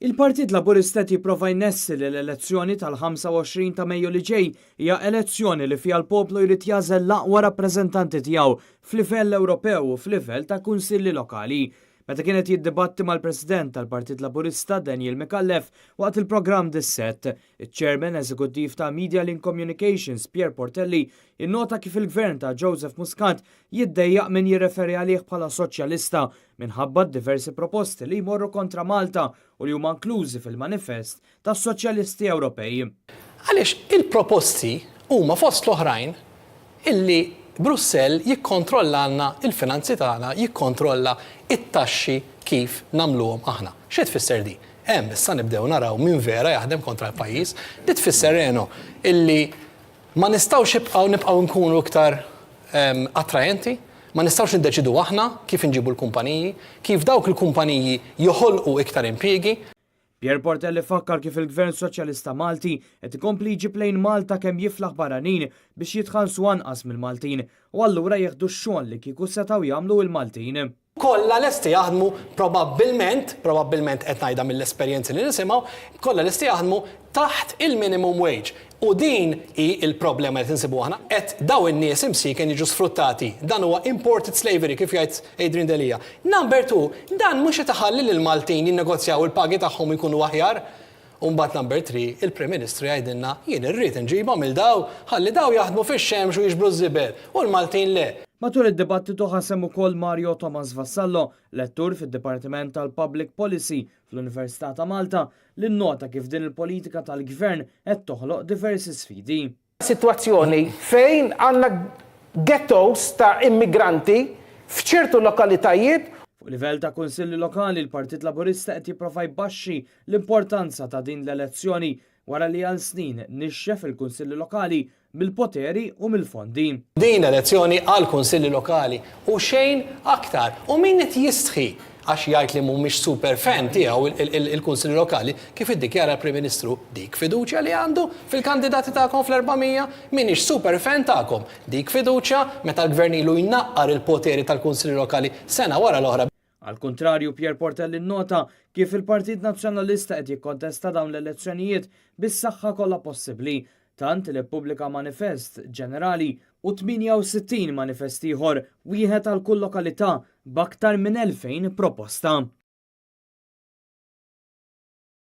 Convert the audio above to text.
Il-Partit Laburista qed jipprova jnessi li l-elezzjoni tal-25 ta' Mejju li ġej hija elezzjoni li fiha l-poplu jrid jagħżel l-aqwa rappreżentanti tiegħu f'livell Ewropew u f'livell ta' kunsilli lokali. Meta kien qed jiddibatti mal-President tal-Partit Laburista Daniel Micallef waqt il-programm Dissett, iċ-Chairman Eżekuttiv ta' Medialink Communications Pierre Portelli innota kif il-Gvern ta' Joseph Muscat jiddejjaq min jirreferi għalih bħala soċjalista minħabba d-diversi proposti li jmorru kontra Malta u li huma inklużi fil-manifest tas-Soċjalisti Ewropej. Għaliex il-proposti huma fost l-oħrajn illi Brussell jikkontrollalna l-finanzi tagħna, jikkontrolla t-taxxi kif nagħmluhom aħna. Xi tfisser di? Hemm issa nibdew naraw min vera jaħdem kontra l-pajjiż. Di tfisser Reno illi ma nistgħux ibqgħu nibqgħu nkunu iktar attrajenti, ma nistgħux niddeċidu aħna kif inġibu l-kumpaniji, kif dawk il-kumpaniji joħolqu iktar impjiegi. Pierre Portelli fakkar kif il-Gvern Soċjalista Malti qed ikompli jġib lejn Malta kemm jiflaħ barranin biex jitħallsu anqas mill-Maltin u allura jieħdu x-xogħol li kieku setgħu jagħmlu l-Maltin. Kollha lesti jaħdmu probabbilment, probabbilment qed ngħidha mill-esperjenzi li nisimgħu, kollha lesti jaħdmu taħt il-minimum wage. U din hi l-problema li qed insibu aħna, qed dawn in-nies imsieken jiġu sfruttati. Dan huwa imported slavery kif jgħid Adrian Delia. Number two, dan mhux qed iħalli lill-Maltin jinnegozjaw il-pagi tagħhom u jkunu aħjar. U mbagħad number three, il-Prim Ministru jgħidilna jien irrid inġibhom 'il daw, ħalli daw jaħdmu fix-xemx u jiġbru ż-żibel u l-Maltin le. Matul id-dibattitu ħa sehem ukoll Mario Thomas Vassallo, lettur fid-Dipartiment tal-Public Policy fl-Università ta' Malta, li nnota kif din il-politika tal-Gvern qed toħloq diversi sfidi. Sitwazzjoni fejn għandna ghettos ta' immigranti f'ċertu lokalitajiet. Fuq livell ta' Kunsilli Lokali, l-Partit Laburista qed jipprova jbaxxi l-importanza ta' din l-elezzjoni wara li għal snin nixxef il-Kunsilli Lokali mill-poteri u mill-fondi. Din elezzjoni għall-Kunsilli Lokali u xejn aktar. U min qed jistħi għax jgħid li mhumiex super fan tiegħu il-Kunsilli Lokali, kif iddikjara l-Prim Ministru, dik fiduċja li għandu fil-kandidati tagħkom fl-400? M'iniex super fan tagħkom. Dik fiduċja meta l-Gvern ilu jnaqqar il-poteri tal-Kunsilli Lokali sena wara l-oħra. Għall-kuntrarju, Pierre Portelli nnota kif il-Partit Nazzjonalista qed jikkontesta dawn l-elezzjonijiet bis-saħħa kollha possibbli, tant li ppubblika manifest ġenerali u 68 manifest ieħor, wieħed għal kull lokalità, b'aktar minn 2,000 proposta.